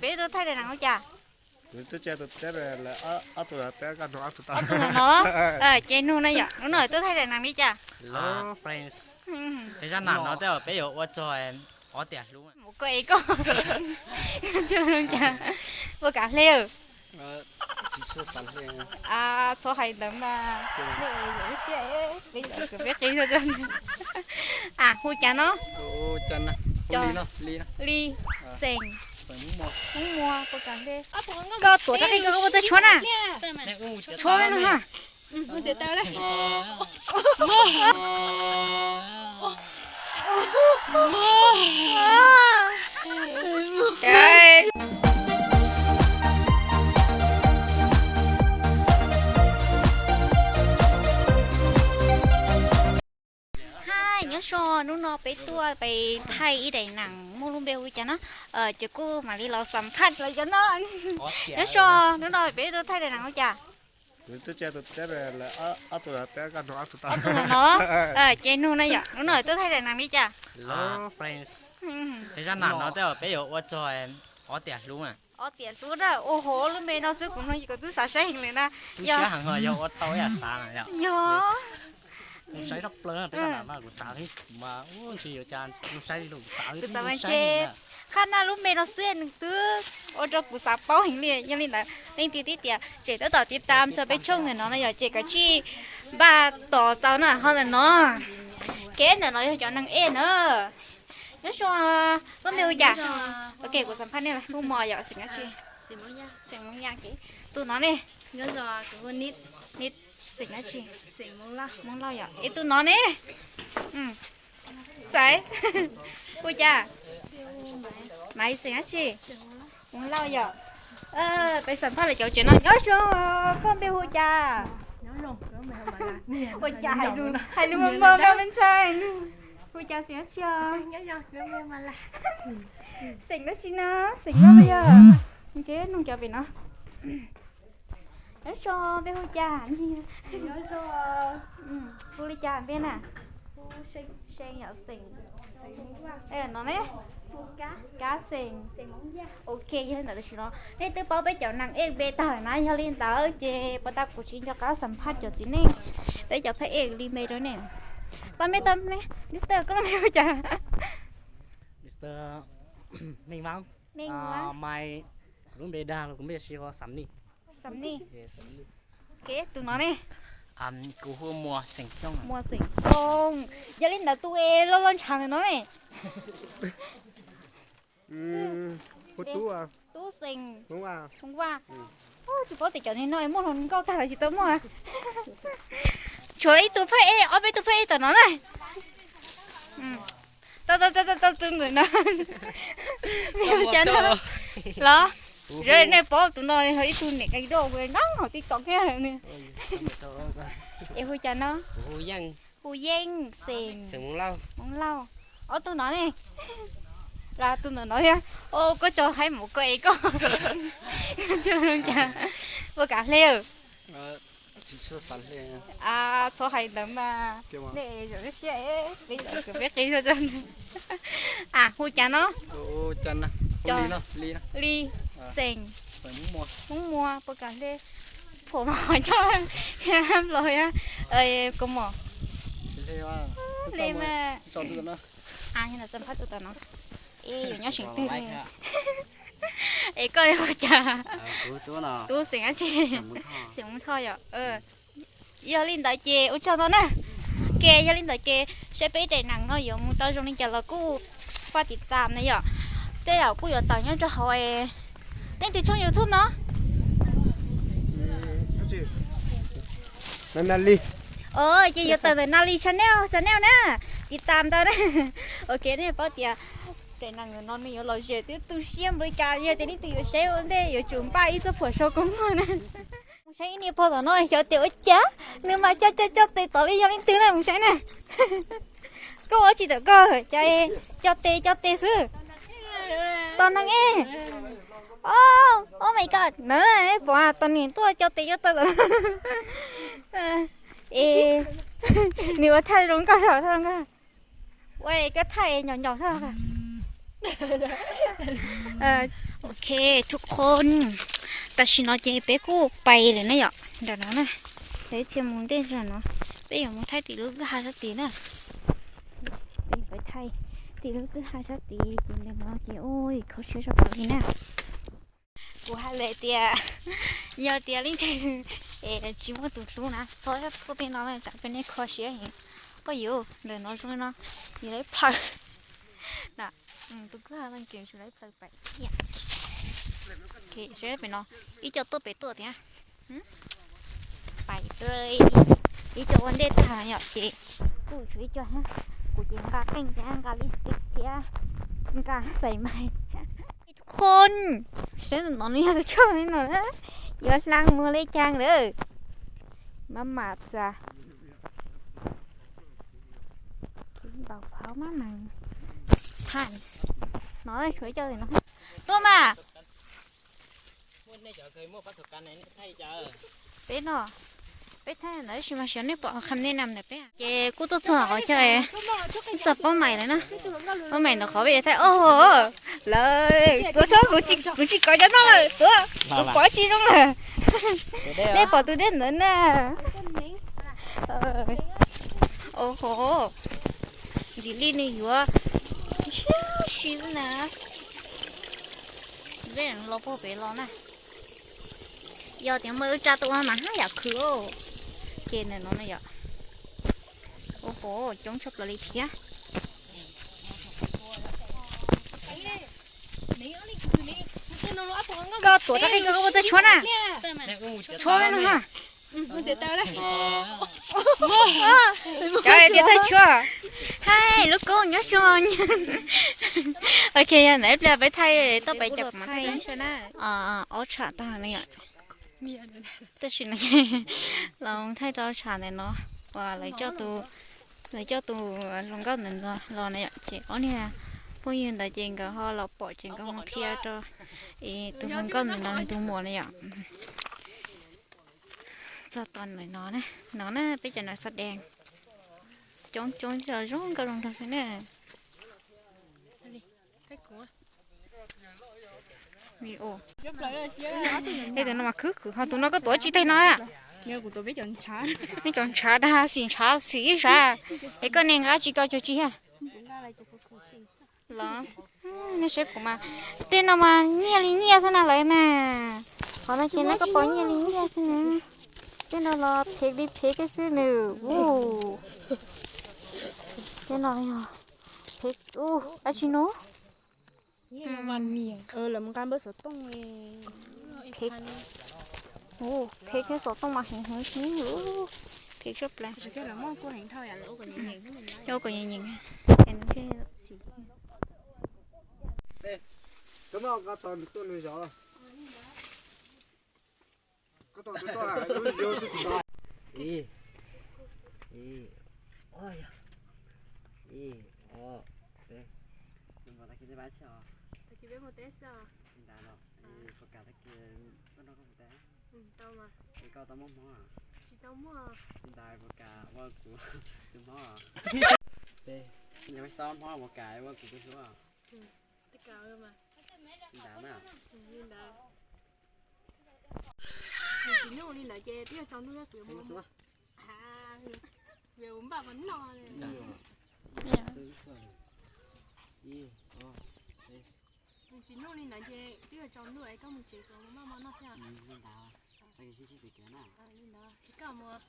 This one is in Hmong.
Peb tuaj thaij daim nees ua cas? Ob tug no, ces nug na yom, hnub no tuaj thaij daim nees li cas? Peb zaj nam no tej zaum peb yuav ua txog ob tiam hlub. Mus koj es koj, ua kav hle. Txhob hais ntawd mas, nej yuav lub siab, peb cov kws peb qi. A, hu cas no? Li, Xeem. Hmoob Muas, ua kav hle. Koj tuav rau qij koj ua txoj tshuab na. Tshuab no ha. Hais, nyob zoo, hnub no peb tuaj peb thaij ib daim nees muaj lub npe hu li cas no, ces kuj mam li los xam phaj los cov no. Nyob zoo, hnub no peb tuaj thaij daim nees ua cas? Ob tug no, ces nug na yom, hnub no tuaj thaij daim nees li cas? Peb zaj nam no tej zaum peb yuav ua txog ob tiam hlub. Ob tiam hlub na, ua hov lub npe no xwb kuv no kuv twb xav saib heev li na. Yog, yog, kuv xav mas ntshe qhab na lub npe no xwb nws twb ua rau kuv xav paub heev li. Yog li ntawd leej twg tib tias tseem tab tom tiv tam txog peb tshooj ntawm no no yog ces kav tsij npaj tos tau na ho ntawm no. Kev ntawm no yog cov neeg ej na. Nyob zoo, koj npe hu cas? Ok, kuv xam phaj nej, Hmoob Muas yom, xeem dab tsi? Xeem Hmoob Yaj. Tus no ne? Xeem dab tsi? Hmoob Lauj yom. Es tus no ne? Xaiv, hu cas? Maiv, xeem dab tsi? Hmoob Lauj yom. Peb xam phaj lawv cov tsev no. Nyob zoo, koj npe hu cas? Ua cas hais lus, hais lus mos mos me ntxhais. Hu cas, xeem dab tsi os? Xeem dab tsi no? Xeem Lauj yog. Kev nug cov pem no. Nyob zoo, npe hu cas? Hu li cas npe na? Xeem, no ne? Kab, xeem. Ok, yog li ntawd tam sim no nej twb paub peb cov neeg ej npe tag na, yog li ntawd ces puas tas kuv tsis nco qab xam phaj cov txiv neej, peb cov phaj ej li npe rau nej. Tau me, tau me, Mister, koj lub npe hu cas? Meej Vaab. Meej Vaab. Kuv lub npe dag los kuv npe si hu Xam Nij. Xam Nij. Kev tus no ne? Kuv hu Muas xeem Xyooj. Muas xeem Xyooj. Yog li ntawd tus es loj loj ntshav ntawm no ne? Tub xeem Hmoob Vaj. Tsis paub tias cov no muaj hluas nkauj tag los tsis tau muaj. Tshuav ib tug phaj ej, ob peb tug phaj ej tom no na. Tau, tau, tau, tau, tus ntawm no. Los, nej paub tus no yog ib tug niam qe doj nab hauv TikTok thiab. Es hu cas no? Hu Yeej, xeem Hmoob Lauj. Ob tug no ne? Los tus ntawm no thiab. Koj tso haib mus koj es koj. Ua kav hle. Txhob hais ntawd mas, nej zoo siab, peb cov kws peb qi. A, hu cas no? Li, xeem Hmoob Muas, ua kav hle. Phuam mas qhov coj nplos, kua muag. Li mas, a, no xam phaj tus tom no. Es yuav nyob seem twg ne? Es koj hu cas? Tub xeem dab tsi? Xeem Hmoob Thoj yom. Yog li ntawd ces ua tsaug ntau na. Ke, yog li ntawd ces saib peb daim nees no yuav mus tau zoo li cas los kuj pab tiv tam na yom. Tej zaum kuj yuav tawm nyob rau hauv leej twg tshooj YouTube no. Ces yuav tawm ntawm Nali channel, channel na, tiv tam ntau na. Ok, nej paub tias daim nees no nws yuav lom zem twb tu siab npaum li cas, yog tias leej twg yuav saib ua ntej yuav tsum npaj ib txoj phuam sau kua muag na. Mus saib ib niag pog tom no xyov tias ua cas nws mas coj coj coj tes tom li yog leej twg na, mus saib na. Koj ua tsis tawm koj, coj tes coj tes xwb. Tom neeg es. Oh, oh my god, na, pom tom nws tuaj coj tes coj taw tom no. Es nws ua thaij zoo nkauj zog, ua koj thaij nyaum nyaum zog. Ok, tus qhon, tam sim no ces peb kuj pais lawm na yom, nram no na, peb thiaj mus ntej zog no, peb yuav mus thaij tim lub kwj ha sab tid na. Peb yuav thaij tim lub kwj ha sab tid ces ntawm no ces ua kho siab zog li na. Kuv hais lawm tias yog tias leej twg es tsis muaj tus hlub na, txhob tuaj tej no na, tsam peb nej kho siab heev. Poj yuv ntawm no zoo no, yus lawv plhaw na, tus kwj ha kev tsis lawv plhaw pais. Pem no ib co tuaj pem tuaj tiag, pais ib co ua ntej tag yom ces kuj tshuav ib co, kuv ces nqa qeej thiab nqa lipstick thiab nqa xais mais. Tus qhon, saib ntawm no nws yog tus choj li no na, yuav hla mus li cas lawm. Maj mam txav npaum phauv maj mam tha. No tshuav ib co no, tuaj mas. Peb no, peb thaij ntawd tab sis mas xyov nej pom qhov nej nam ntawm peb ces kuj tuaj txog qhov chaw, txog Pob Maim lawm na. Pob Maim ntawm qhov peb yuav thaij, o, lawv tuav tshoob, kuv tsis kov cov no lawm, kuv pom tsis zoo lawm. Nej pom tus dej ntawd na. Ntxim li nws yuav ntshiab si xwb na. Los puag pem los na. Yog tias muaj lub tsab tuaj mas haj yam khwv. Ces ntawm no na yom. Ua pom coob tshaj plaws li thiab. Koj tuav rau qij koj ua txawj tshuab na. Tshuab no ha. Cov tias txawj tshuab. Hai lub koob nyob zoo. Ok, yog ntawd ib pliag peb thaij toj pais cov kuv mam thaij na. Ob tsham tag no yom. Tab sis no los thaij rau tsham ntawm no uas lawv coj tus hluas nkauj ntawd los na yom, ces ob niag phooj ywg ntawd ces nkawd ho los pom ces nkawd ho qhia rau tus hluas nkauj ntawd no nws tus muam na yom. Txog tom ntawm no, no na peb cov no xav dees coob coob zoo nkauj zoo nraug xwb na. Tus no mas khwv khwv, ho tus no koj tuav tsis teg no. Nej cov ntshav dag xim ntshav xim ib sab, es koj niag nqa tsis koj cog tsis yog los. Nej saib kuv mas, tej no mas nyiaj li nyiaj xwb na lawv na. Qhov no ces no koj pom nyiaj li nyiaj xwb na. Tej no los phem li phem kiag xwb nws. Tej no yog phem, dab tsi no? Lawv mus nqa npawb xov tooj. Phem, phem thiab xov tooj mas heev heev xwb. Phem tshaj plaws. Yog kom nyeem nyeem. Ib, ib, ib, ob, peb. Tag kis peb mus teb xwb os. Li ntawd los, puas kam tag kis tuaj nrog koj mus teb? Tau mas. Es koj tau muaj hmoov? Tsis tau muaj. Li ntawd puas kam ua kuv tus hmoov? Yog peb xob hmoov puas kam ua kuv tus hlub? Li ntawd na. Li ntawd. Nws tsis noj li ntawd ces twb yog tsaus ntuj kuv yuav mus, yuav mus npaj mov noj li. Nws tsis noj li ntawd ces twb yog tsaus ntuj es koj mus tsev kuv mus npaj mov noj thiab. Li ntawd, koj mus.